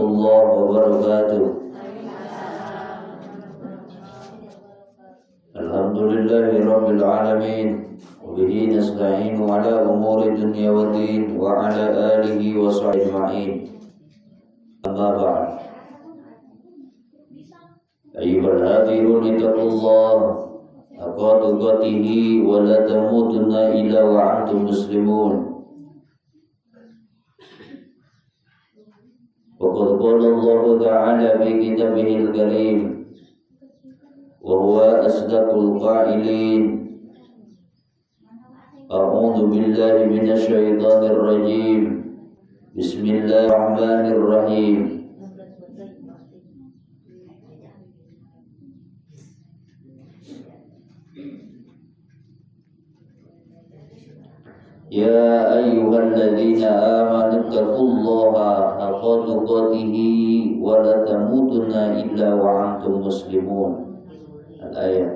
warahmatullahi wabarakatuh. Alhamdulillahi rabbil alamin, wa bihi nasta'inu ala umuri dunya waddin wa ala alihi wa sahbihi ajma'in. Amma ba'd. Ayyuhal hadirun ittaqullah haqqa tuqatihi wa la tamutunna illa wa antum muslimun. وقد قال الله تعالى في كتابه الكريم وهو أصدق القائلين: أعوذ بالله من الشيطان الرجيم، بسم الله الرحمن الرحيم. يا أيها الذين آمنوا اتقوا الله حق تقاته ولا تموتن إلا وأنتم مسلمون. الآية.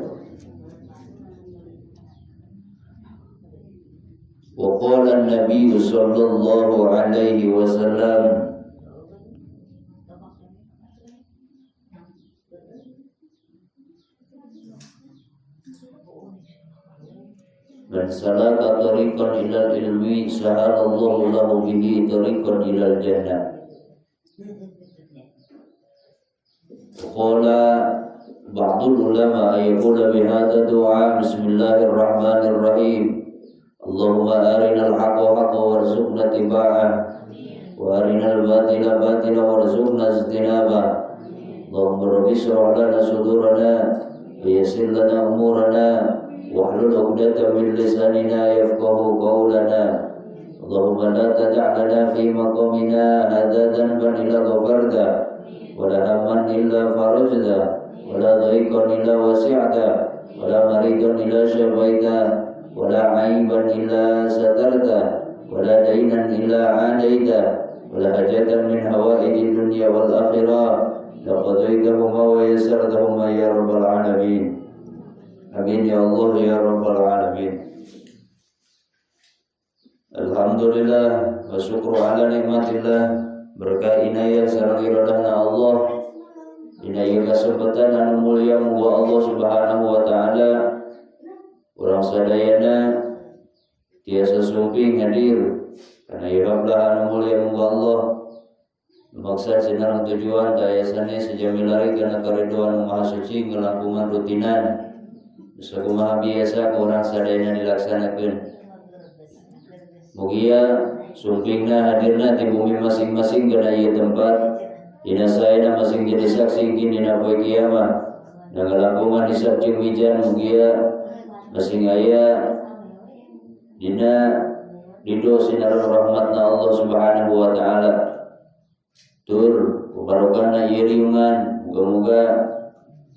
وقال النبي صلى الله عليه وسلم: من سلك طريقا إلى العلم سهل الله له به طريقا إلى الجنة. وقال بعض العلماء يقول بهذا الدعاء: بسم الله الرحمن الرحيم، اللهم أرنا الحق حقا وارزقنا اتباعه، وأرنا الباطل باطلا وارزقنا اجتنابه. اللهم رب اشرح لنا صدورنا ويسر لنا أمورنا واحلل عقدة من لساننا يفقه قولنا. اللهم لا تدع لنا في مقامنا هذا ذنبا إلا غفرته، ولا هما إلا فرجته، ولا ضيقا إلا وسعته، ولا مريضا إلا شفيته، ولا عيبا إلا سترته، ولا دينا إلا عانيته، ولا حاجة من هوائج الدنيا والآخرة لقضيتهما ويسرتهما يا رب العالمين. Amin ya Allah ya Rabbal Alamin. Alhamdulillah wa syukru ala nikmatillah, berkah inayah sareng iradahna Allah. Dina ieu kasempatan anu mulia muga Allah Subhanahu wa taala urang sadayana tiasa sumping hadir kana ieu hablah anu mulia muga Allah maksad sinareng tujuan tayasane sejamilari kana karidoan Maha Suci ngalangkungan rutinan sakumaha biasa kurang sadayana dilaksanakeun. Mugia sumpingna hadirna di bumi masing-masing kana ieu tempat dina saena masing jadi saksi dina poe kiamat. Ngalangkungan hisab jeung mizan mugia masing aya dina ridho sinaran rahmatna Allah Subhanahu wa taala. Tur barokahna ieu riungan, muga-muga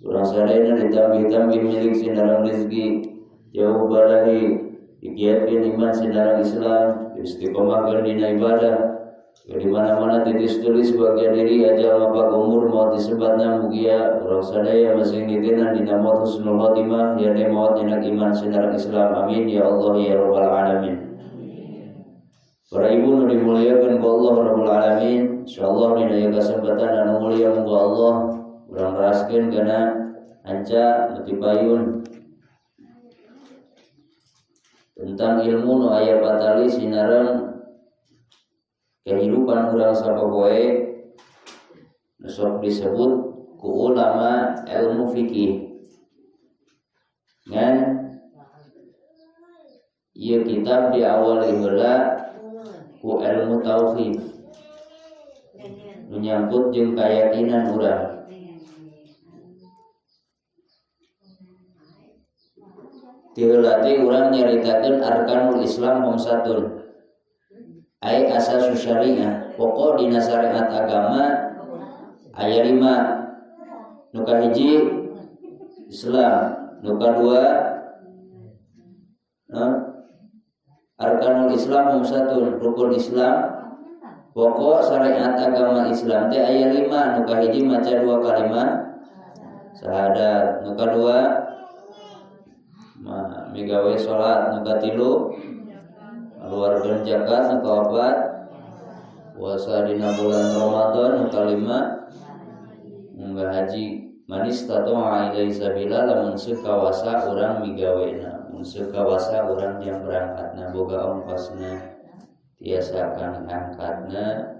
urang sadayana ditambih-tambih milik sinarang rezeki, jauh balahi, dikiatkeun iman sinarang Islam, istiqomahkeun dina ibadah. Di mana-mana titis tulis bagian diri ajal mapak umur maut disebatna mugia urang sadaya masing nitenan dina maut husnul khotimah yane maut dina iman sinarang Islam. Amin ya Allah ya Rabbal Alamin. Para ibu nu dimuliakeun ku Allah Rabbul Alamin, insyaallah dina ieu kasempatan anu mulia muga Allah urang raskeun kana anca mutipayun tentang ilmu nu aya patali sinareng kehidupan urang sapopoe nu sok disebut ku ulama ilmu fikih. Ngan ieu kitab diawali heula ku ilmu tauhid nu nyangkut jeung kayakinan urang. Tiheula teh urang nyaritakeun arkanul Islam khamsatun. Ai asasus syariah, pokok dina syariat agama aya 5. Nu kahiji Islam, nu kadua arkanul Islam khamsatun, rukun Islam. Pokok syariat agama Islam teh aya 5, nu kahiji maca 2 kalimat syahadat, nu kadua migawe salat, nu katilu ngaluarkeun zakat, nu kaopat Puasa dina bulan Ramadan nu kalima munggah haji. Manis tato'a ilaihi sabila lamun sukawasa urang migawena, mun sukawasa urang jang berangkatna boga ongkosna tiasa kang angkatna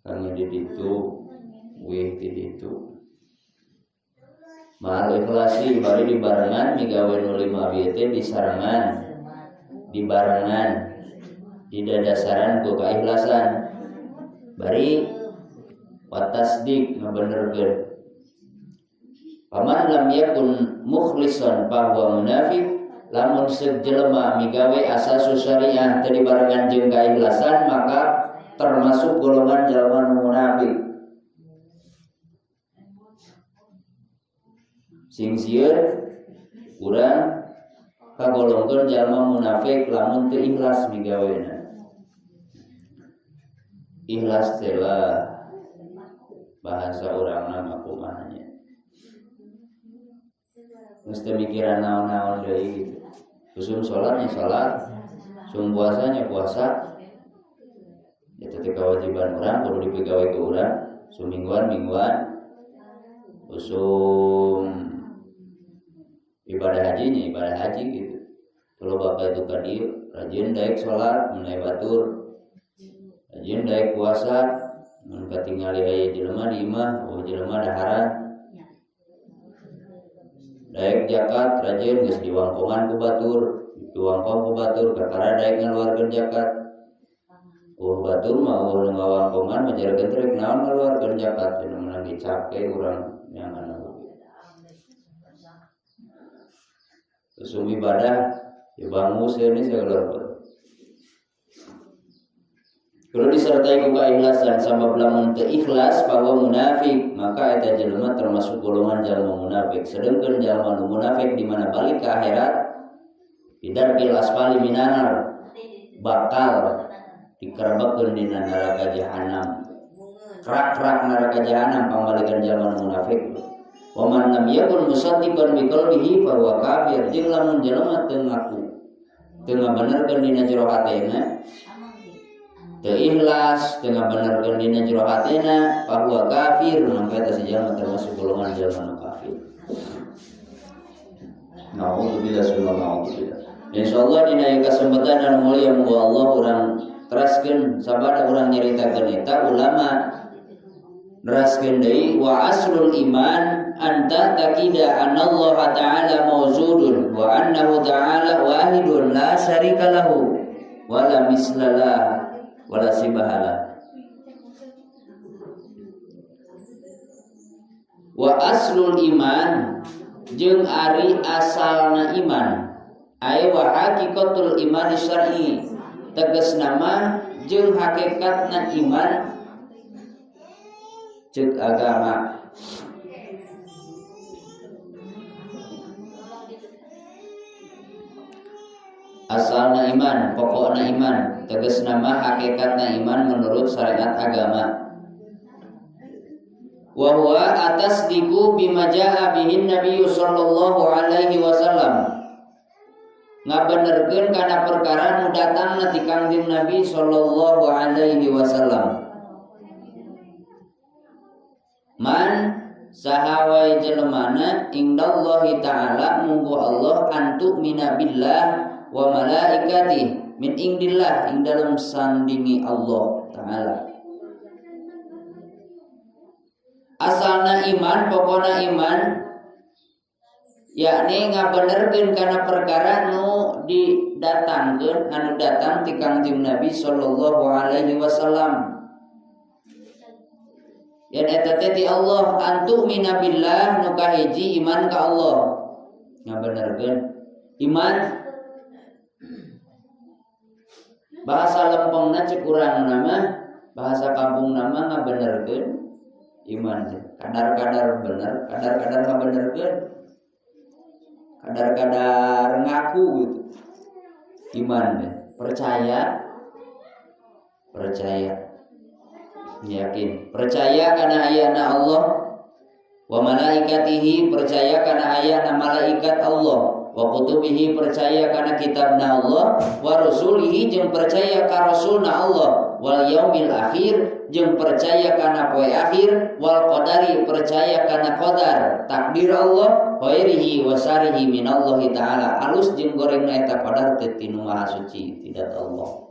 kang di ditu wih di ditu. Mahal ikhlasi bari dibarengan migawe nu lima bieu teh disarengan dibarengan didadasaran ku kaikhlasan bari watasdik ngabenerkeun. Paman lam yakun mukhlisan bahwa munafik lamun sejelema migawe asasu syariah teu dibarengan jeung kaikhlasan maka termasuk golongan jalma nu munafik. Sing sieun urang kagolongkeun jalma munafik lamun teu ikhlas migawena. Ikhlas teh lah bahasa urangna mah kumaha nya. Geus teu mikiran naon-naon deui gitu. Usum salatnya salat, usum puasanya puasa. Eta teh kewajiban urang kudu dipigawe ku urang, usum mingguan mingguan. Usum ibadah hajinya ibadah haji gitu. Kalau bapak itu ka dieu rajin daek salat mun aya batur. Rajin daek puasa mun katingali aya jelema di imah, oh jelema daharan. Daek zakat rajin geus diwangkongan ku batur, diwangkong ku batur kakara daek ngaluarkeun zakat. Oh batur mah eueuh nu ngawangkongan mah jarageun teh rek naon ngaluarkeun zakat cenah meunang dicake urang nyangan. Usum ibadah dibangun ini segala. Kalau disertai ku keikhlasan sabab lamun teu ikhlas bahwa munafik maka eta jelema termasuk golongan jalma munafik. Sedangkan jalma nu munafik di mana balik ke akhirat bidarkil asfali minanar bakal dikerebekeun dina neraka jahanam. Kerak-kerak neraka jahanam pambalikan jalma nu munafik. Wa man lam yakun musaddiqan bi qalbihi fa huwa kafir. Jeung lamun jelema teu ngaku teu ngabenerkeun dina jero hatena teu ikhlas teu ngabenerkeun dina jero hatena fa huwa kafir, maka eta si jalma termasuk golongan jalma nu kafir. Nauzubillah summa nauzubillah. Insyaallah dina ieu kasempatan anu mulia muga Allah urang teraskeun sabada urang nyaritakeun eta ulama neraskeun deui wa aslul iman anta taqida anallaha ta'ala mawjudun wa annahu ta'ala wahidun la syarika lahu wa la mislalah wa la sibahala. Wa aslul iman jeung ari asalna iman ai wa haqiqatul iman syar'i tegasna mah jeung hakikatna iman ceuk agama. Asalna iman, pokokna iman, tegasna mah hakikatna iman menurut syariat agama. Wa huwa atasdiqu bima jaa bihin nabiyyu sallallahu alaihi wasallam. Ngabenerkeun kana perkara nu datangna ti Kangjeng Nabi sallallahu alaihi wasallam. Man saha wae jelemana indallahi ta'ala munggu Allah antu mina billah wa malaikatih min indillah ing dalam sandingi Allah ta'ala. Asalna iman, pokona iman yakni ngabenerkeun kana perkara nu didatangkeun anu datang ti Kangjeng Nabi sallallahu alaihi wasallam. Yen eta teh ti Allah antu minabillah nu kahiji iman ka Allah. Ngabenerkeun iman bahasa lempengna cek urang nama, bahasa kampung nama ngabenerkeun iman teh. Kadar-kadar bener, kadar-kadar ngabenerkeun. Kadar-kadar ngaku gitu. Iman teh, percaya, percaya. Yakin, percaya kana ayana Allah wa malaikatihi, percaya kana ayana malaikat Allah, wa kutubihi, percaya kana kitabna Allah, wa rusulihi, jeung percaya ka rasulna Allah, Allah wal yaumil akhir jeung percaya kana poe akhir wal qadari percaya kana qadar takdir Allah khairihi wa syarrihi minallahi ta'ala alus jeung gorengna eta qadar teh ti nu Maha Suci tidak Allah.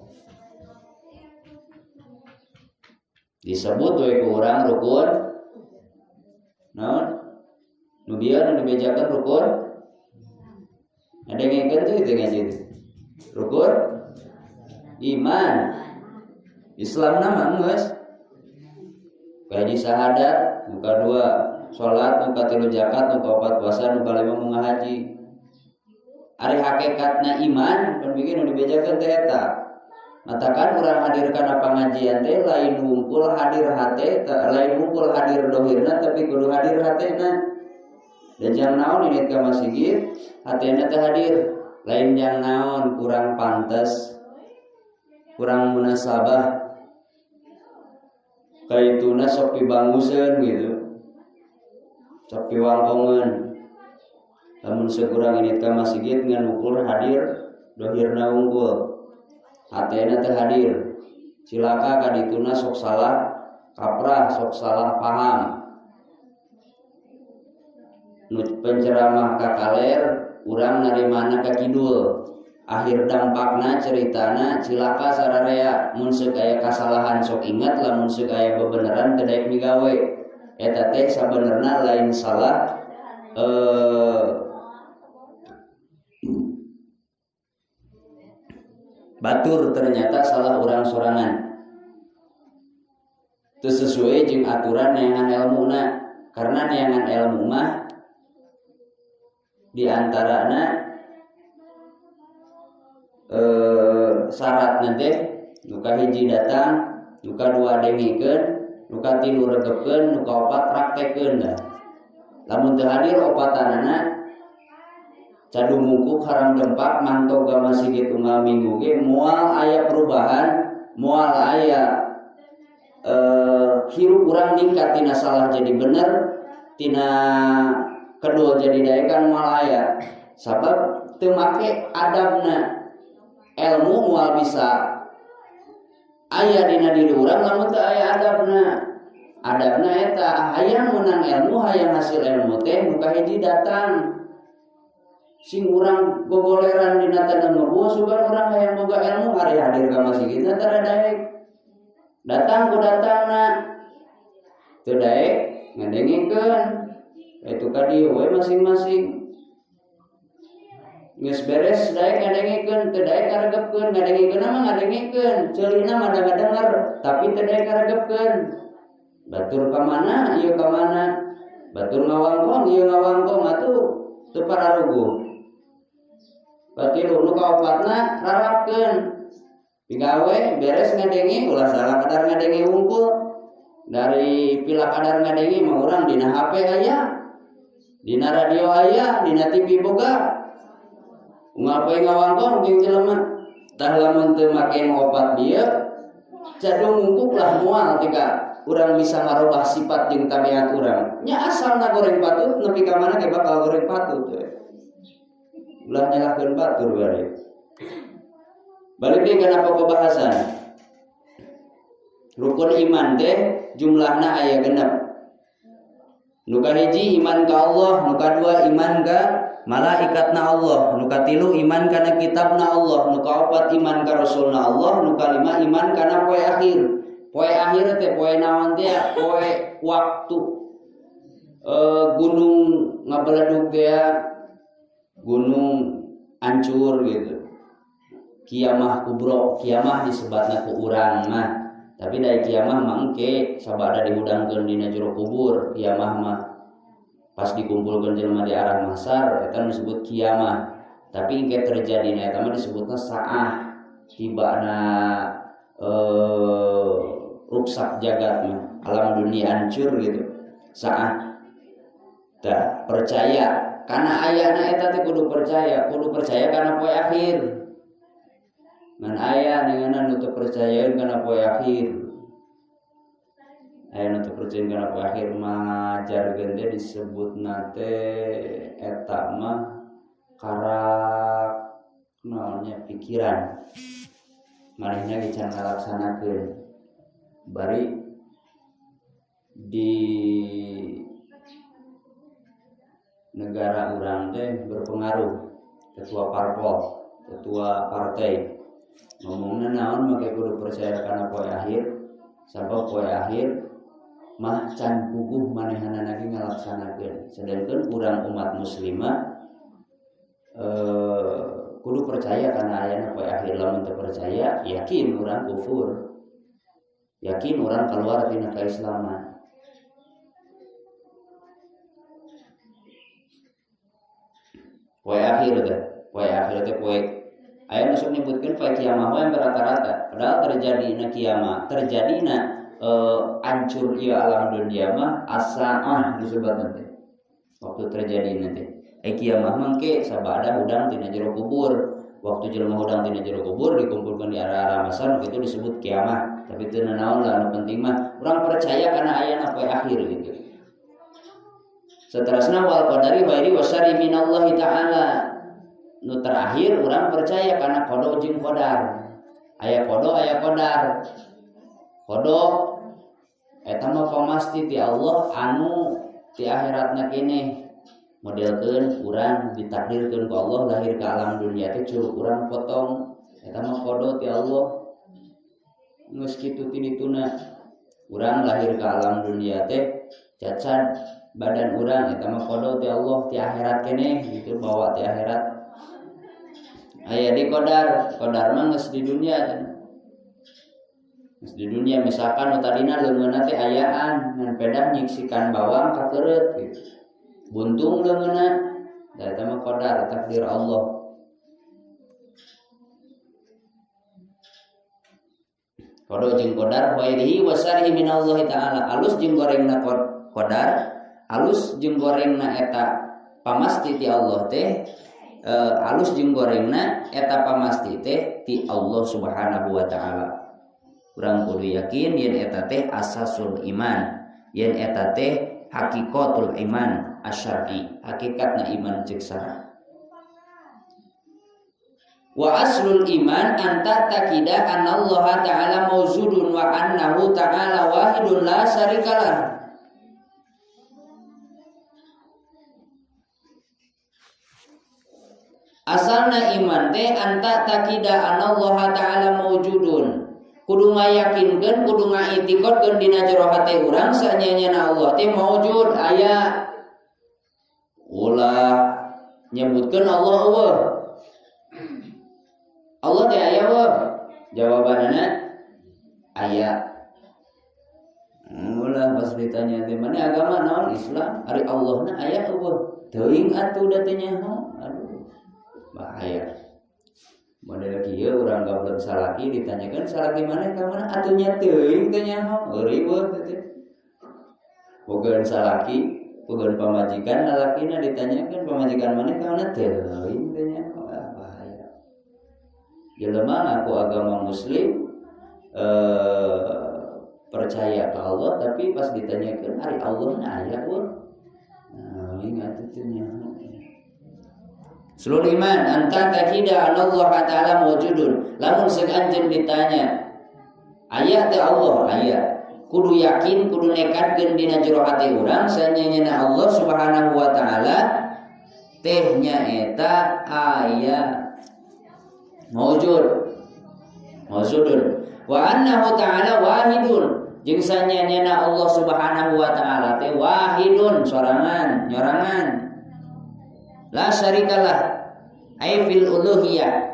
Disebut we ku urang rukun naon nu bieu nu dibejakeun rukun ngadengekeun teh teu ngaji rukun iman Islam nama geus kaji syahadat nu kadua salat nu katilu zakat nu kaopat puasa nu kalima munggah haji ari hakikatna iman kan bikin nu dibejakeun teh eta matakan urang hadir kana pangajian teh lain wungkul hadir hate lain wungkul hadir dohirna tapi kudu hadir hatena dan jang naon ini ka masjid hatena teh hadir lain jang naon kurang pantas kurang munasabah kaituna sok pibanguseun gitu sok piwangkongeun lamun sekurang ini ka masjid ngan ukur hadir dohirna wungkul hatena teh hadir cilaka kadituna sok salah kaprah sok salah paham nu penceramah ka kaler urang narimana ka kidul akhir dampakna ceritana cilaka sararea mun seuk aya kasalahan sok ingat lamun seuk aya bebeneran teu daek migawe eta teh sabenerna lain salah batur ternyata salah urang sorangan teu sesuai jeung aturan neangan elmuna karena neangan ilmu mah di antarana syarat nanti nuka hiji datang nuka dua dengikeun nuka tilu regepkeun nuka opat praktekeun dah lamun teu hadir opatanana cadu mungkuk haram dempak mantog ka masjid unggal minggu ge moal aya perubahan moal aya hirup urang ningkat tina salah jadi bener tina kedul jadi daekan moal aya sabab teu make adabna ilmu moal bisa aya dina diri urang lamun teu aya adabna adabna eta hayang meunang ilmu hayang hasil ilmu teh nu kahiji datang sing urang gogoleran dina tanah ngebu sugan urang hayang boga ilmu hari hadir ka masjid tara daek datang ku datangna teu daek ngadengikeun itu ka dieu we masing-masing geus beres daek ngadengikeun teu daek ngaregepkeun ngadengikeun mah ngadengikeun ceulina mah da ngadenger tapi teu daek ngaregepkeun batur ka mana ieu ka mana batur ngawangkong ieu ngawangkong atuh teu pararuguh batilu nu kaopatna rarapkeun pigawe beres ngadenge ulah salah kadar ngadenge wungkul dari pila kadar ngadenge mah urang dina HP aya dina radio aya dina TV boga unggal poe ngawangkong jeung jelema tah lamun teu make opat dieu cadu mungkuk lah moal tika urang bisa ngarobah sifat jeung tabiat urang nya asalna goreng patut nepi ka mana ge bakal goreng patut we ulah nyalahkeun batur bari balik deui kana pokok bahasan rukun iman teh jumlahna aya genep nu kahiji iman ka Allah nu kadua iman ka malaikatna Allah nu katilu iman kana kitabna Allah nu kaopat iman ka rasulna Allah nu kalima iman kana poe akhir poe akhir teh poe naon teh poe waktu gunung ngabeledug teh gunung hancur gitu kiamah kubro kiamah disebatna ku urang mah tapi dari kiamah mah engke sabada dihudangkeun dina jero kubur kiamah mah pas dikumpulkeun jelema di arah mahsyar eta disebut kiamah tapi engke terjadina eta mah disebutna saah tibana ruksak jagat mah alam dunia hancur gitu saah tah percaya karena ayana eta teh kudu percaya kana poe akhir ngan aya dengan nu teu percayaeun kana poe akhir aya nu teu percayaeun kana poe akhir majarkeun teh disebutna teh eta mah karak naonnya pikiran. Manehna ge can ngalaksanakeun. Bari di negara urang teh berpengaruh ketua parpol, ketua partai. Ngomongna naon make kudu percaya kana poe akhir, sabab poe akhir mah can puguh manehanana ge ngalaksanakeun. Sedangkan urang umat muslimah kudu percaya kana ayana poe akhir. Lamun teu percaya yakin urang kufur, yakin urang keluar tina keislaman. Poe akhir teh, poe akhir teh poe aya nu sok nyebutkeun poe kiamah we rata-rata. Padahal terjadina kiamah, terjadina ancur ieu alam dunia mah asaah disebut nanti. Waktu terjadi nanti. Kiamah mangke sabada hudang tina jero kubur. Waktu jelema hudang tina jero kubur dikumpulkan di arah-arah masar itu disebut kiamah. Tapi teu nanaon lah anu penting mah urang percaya kana ayana poe akhir gitu. Seterusna wal qadari khairi wa syarri minallahi ta'ala. Nu terakhir urang percaya kana qada jeung qadar. Aya qada aya qadar. Qada eta mah pamasti ti Allah anu ti akhiratna keneh. Modelkeun urang ditakdirkeun ku Allah lahir ke alam dunia teh curug urang potong eta mah qada ti Allah. Geus kitu ti dituna urang lahir ke alam dunia teh cacat badan urang eta mah qada ti Allah ti akhirat keneh gitu bawa ti akhirat. Aya di qadar, qadar mah geus di dunia cenah. Geus di dunia misalkan nu tadina leungeunna teh ayaan ngan pedah nyiksikan bawang kakeureut gitu. Buntung leungeunna da eta mah qadar takdir Allah. Qada jeung qadar khairihi wa syarrihi minallahi ta'ala. Alus jeung gorengna qadar, alus jeung gorengna eta pamasti ti Allah teh, alus jeung gorengna eta pamasti teh ti Allah Subhanahu wa ta'ala. Urang kudu yakin yen eta teh asasul iman, yen eta teh hakikatul iman asyar'i, hakikatna iman ceuk sarah. Wa aslul iman anta taqida anallaha ta'ala mawjudun wa annahu ta'ala wahidun la syarikalah. Asalna iman teh anta taqida anallaha ta'ala mawjudun. Kudu ngayakinkeun, kudu ngaitikadkeun dina jero hate urang sanyanyana Allah teh maujud aya. Ulah nyebutkeun Allah eueuh. Allah teh aya eueuh? Jawabanana aya. Ulah pas ditanya teh mana agama naon Islam, ari Allahna aya eueuh? Teuing atuh da teh nyaho. Aduh. Bahaya. Model kieu urang gablek salaki ditanyakeun salaki maneh ka mana atuh nya teuing teh nyaho, riweuh teh. Boga salaki, boga pamajikan lalakina ditanyakeun pamajikan maneh ka mana teuing teh nyaho, bahaya. Jelema ngaku agama muslim percaya ke Allah tapi pas ditanyakeun ari Allah na aya eueuh. Nah, ingat teh nyaho. Seluruh iman anta takida anallah ta'ala mawjudun. Lamun seuk anjeun ditanya aya teh Allah aya, kudu yakin kudu nekadkeun dina jero hate urang sanyanyana Allah Subhanahu wa ta'ala teh nyaeta aya mawjud mawjudun wa annahu ta'ala wahidun jeung sanyanyana Allah Subhanahu wa ta'ala teh wahidun sorangan nyorangan. La syarikalah ai fil uluhiyah.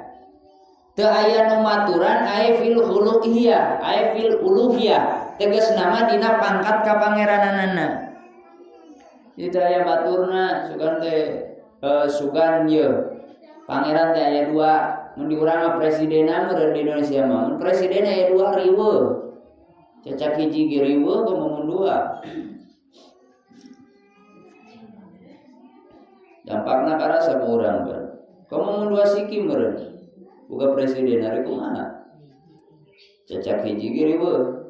Teu aya nu maturan ai fil uluhiyah, ai fil uluhiyah. Tegas nama dina pangkat kapangerananana. Jadi teu aya baturna sugan teh sugan ye. Pangeran teh aya dua, mun di urang mah presidenna meureun di Indonesia mah. Mun presiden aya dua riweuh. Cacak hiji ge riweuh komo mun dua. Dampakna karasa ku urang kan. Komo mun dua siki meureun. Boga presiden ari kumaha? Cacak hiji ge riweuh.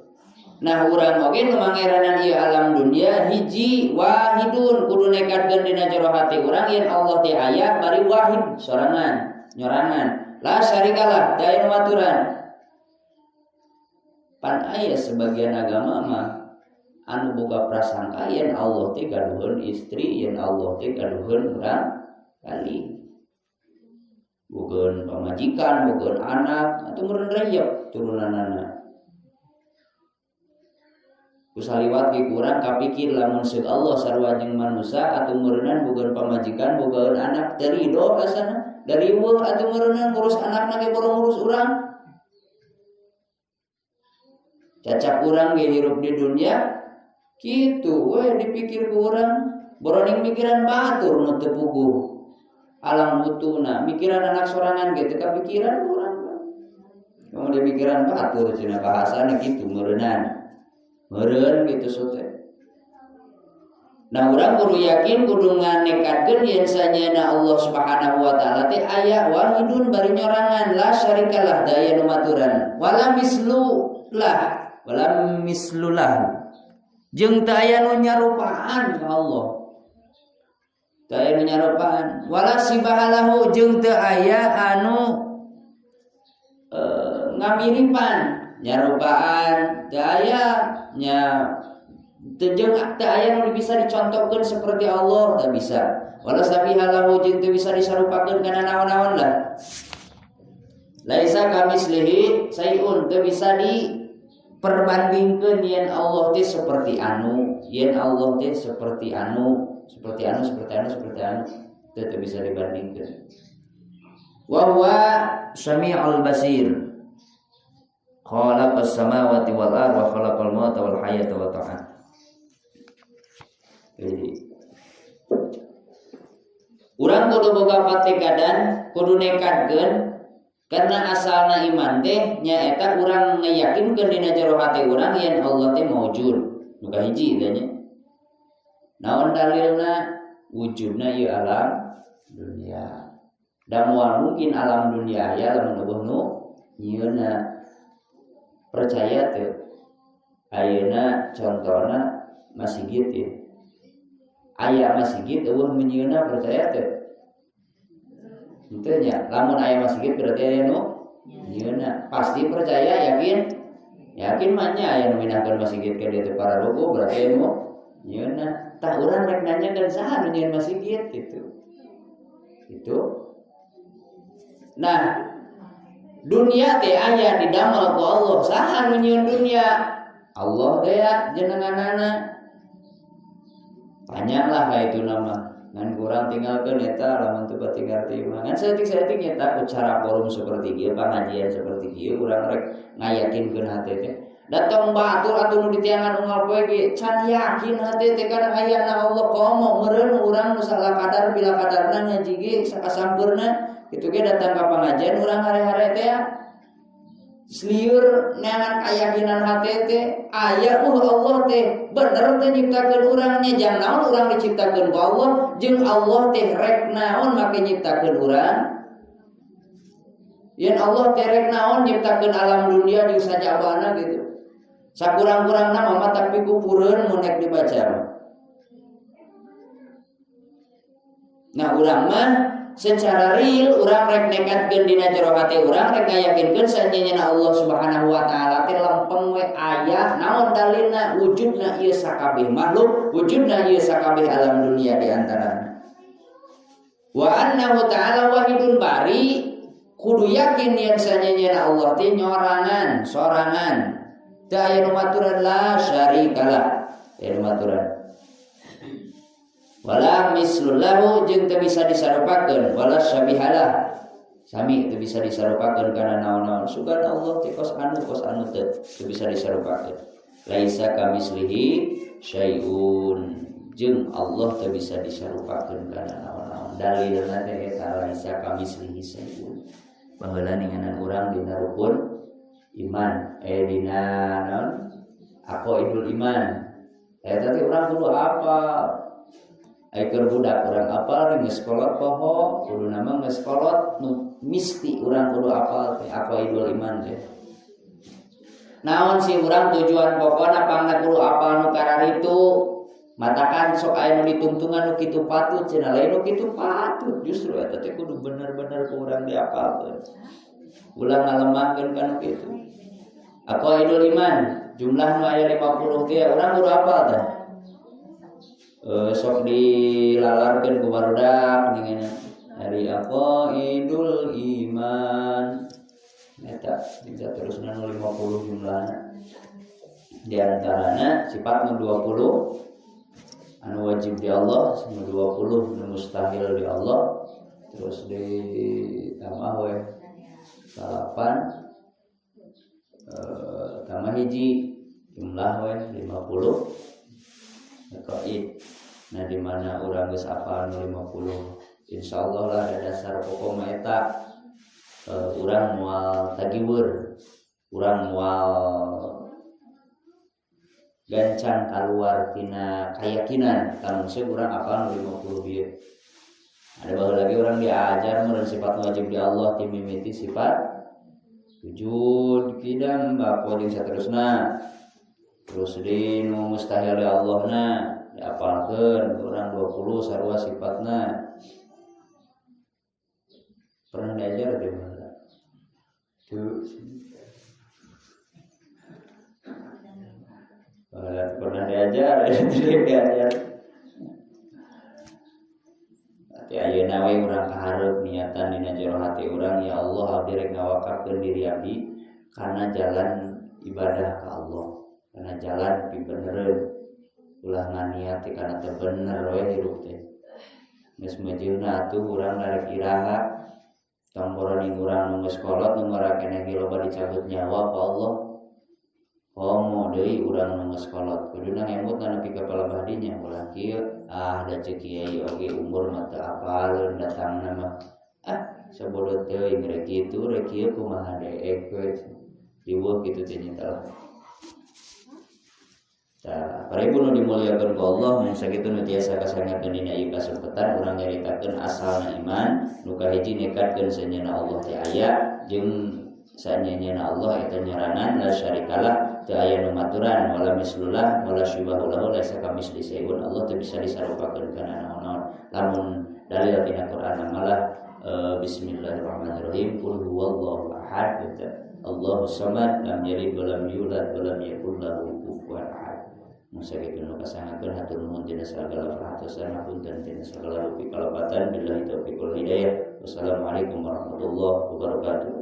Nah urang oge nu mangeranan ieu alam dunia hiji wahidun kudu nekadkeun dina jero hati urang yen Allah teh aya bari wahid sorangan nyorangan la syarikalah teu aya nu maturan. Pan aya sebagian agama mah anu boga prasangka yen Allah teh gaduheun istri, yen Allah teh gaduheun urang kali. Bukan pamajikan, bukan anak, atau meureun reyep turunanana. Kusaliwat ge kurang kapikir lamun seuk Allah sarua jeung manusa atau meureunan bukan pamajikan, bukan anak, teu rido asana. Dari riweuh atau meureunan ngurus anakna ge boro ngurus urang. Cacak urang ge hirup di dunia kitu we dipikir ku urang, boroning mikiran batur nu teu puguh. Alam mutuna mikiran anak sorangan ge teu kapikiran urang. Kamu dia mikiran batur cenah bahasana kitu meureunan. Meureun kitu sote. Nah urang kudu yakin kudu nganekatkeun yen sanyana Allah Subhanahu wa taala teh aya wahidun bari nyorangan la syarikalah daya nu maturan wala mislulah wala mislulah jeung teu aya nu nyarupaan ka Allah. Teu aya nu nyarupaan wala sibahalahu jeung teu aya anu ngamiripan nyarupaan teu aya nya jeung teu aya nu bisa dicontohkeun seperti Allah teu bisa. Wala sabihalahu jeung teu bisa disarupakeun kana naon-naon lah. Laisa kamislihi sayun teu bisa diperbandingkeun yen Allah teh seperti anu, yen Allah teh seperti anu, seperti anu, seperti anu, seperti anu, teu bisa dibandingkeun. Wa huwa samiul basir. Khalaqas samawati wal ardh wa khalaqal mauta wal hayata wa ta'am. Jadi urang kudu boga patekadan, kudu nekadkeun karena asalna iman teh nyaeta urang ngayakinkeun dina jero hate urang yen Allah teh maujud. Nu kahiji teh nya. Naon dalilna? Wujudna ieu alam dunia. Da moal mungkin alam dunia aya lamun eueuh nu nyieunna. Percaya teh ayeuna contona masjid ya. Aya masjid eueuh nu nyieunna percaya teh? Henteu nya, lamun aya masjid berarti aya nu nyieunna. Pasti percaya, yakin? Yakin mah nya aya nu minahkeun masjid ka dieu teh para ruku berarti aya nu nyieunna. Tah urang rek nanyakeun saha nu nyieun masjid gitu. Itu. Nah, dunia teh aya didamel ku Allah. Saha nu nyieun dunia? Allah teh jenenganana. Panjanglah ka itu nama. Ngan kurang tinggalkeun eta lamun teu pati ngarti mah. Ngan saeutik-saeutik eta ku cara forum seperti ieu, pangajian seperti ieu urang rek ngayakinkeun hate teh. Datang batur atuh nu ditiangan unggal poe ge can yakin hate teh kana ayana Allah komo meureun urang nu salah kadar bila kadarna ngaji ge sakasampeurna kitu ge datang ka pangajian urang hare-hare teh seliur neangan kayakinan hate teh aya Allah teh bener teh nyiptakeun urang nya jang naon urang diciptakeun ku Allah jeung Allah teh rek naon make nyiptakeun urang yen Allah teh rek naon nyiptakeun alam dunia jeung sajabana gitu sakurang-kurangna mah tapi kupureun mun nek dibaca. Nah urang mah secara real urang rek nekatkeun dina jero hate urang rek ngayakinkeun sanyana Allah Subhanahu wa taala teh lempeng we aya naon dalilna wujudna ieu sakabeh makhluk wujudna ieu sakabeh alam dunia di antarana. Wa annahu ta'ala wahidun bari kudu yakin yen sanyana Allah teh nyorangan sorangan teu aya nu maturan la syarikalah teu aya nu maturan. Wala mislullahu jeung teu bisa disarupakeun wala syabihalah sami teu bisa disarupakeun kana naon-naon sugan Allah teh kos anu teu bisa disarupakeun laisa kamislihi syai'un jeung Allah teu bisa disarupakeun kana naon-naon dalilna teh eta laisa kamislihi syai'un baheula ninganan urang dina rukun iman dina naon aqaidul iman eta teh urang kudu apa Aiker budak urang apal geus kolot poho kudu nama geus kolot nu misti urang kudu apal teh aqaidul iman teh. Naon sih urang tujuan pokona pangna kudu apal nu kararitu matakan sok aya nu ditungtungan nu kitu patut cenah lain nu kitu patut justru eta teh kudu bener-bener ku urang diapalkeun. Ulah ngalemahkeun kana kitu. Aqaidul iman jumlah nu aya 50 teh urang kudu apal teh. Sok dilalarkeun ku barudak ningan dari aqaidul iman eta bisa terusna nu 50 jumlahna. Di antarana sifat nu 20 anu wajib di Allah, nu 20 nu mustahil di Allah, terus ditambah we 8 tambah hiji jumlah we 50 aqaid. Nah di mana urang geus apal nu 50 insyaallah lah ada dasar pokok mah eta urang moal tagiweur, urang moal gancang keluar tina keyakinan lamun urang apal nu 50 bieu. Ada baheula lagi urang diajar mun sifat wajib di Allah ti mimiti sifat sujud kidam baqo jeung saterusna. Terus di nu mustahil di Allahna diapalkeun urang 20 sarua sifatna. Pernah diajar teh baheula? Tuh. Pernah diajar, tidak diajar. Berarti ayeuna we urang kahareup niatan dina jero hati urang, ya Allah abdi rek ngawakafkeun diri abdi kana jalan ibadah ka Allah, kana jalan pibenereun. Ulah nganiat teh kana teu bener we hirup teh. Geus meujeuhna atuh urang rek iraha. Tong boroning urang nu geus kolot nu ngarakeneh ge loba dicabut nyawa ku Allah. Komo deui urang nu geus kolot kuduna ngemut nepi ka palebah dinya ulah kieu ah da ceuk kiai oge umur mah teu apaleun datangna mah ah sabodo teuing rek kitu rek kieu kumaha deek we diweuh kitu teh nya tah. Tah para ibu nu dimuliakeun ku Allah mun sakitu nu tiasa kasangakeun dina ieu kasempetan urang nyaritakeun asalna iman nu kahiji nekadkeun sanyana Allah teh aya jeung sanyana Allah eta nyaranan la syarikalah teu aya nu maturan wala mislullah wala syubahu lahu laisa kamisli syai'un. Allah teu bisa disarupakeun kana naon-naon lamun dalil tina Quran malah bismillahirrahmanirrahim qul huwallahu ahad gitu. Allahu samad lam yalid wa lam yulad wa lam yakul lahu kufuwan ahad. Mun sakitu nu kasangakeun hatur nuhun tina sagala perhatosan hapunten tina sagala rupi kalapatan billahi taufiq wal hidayah. Wassalamualaikum warahmatullahi wabarakatuh.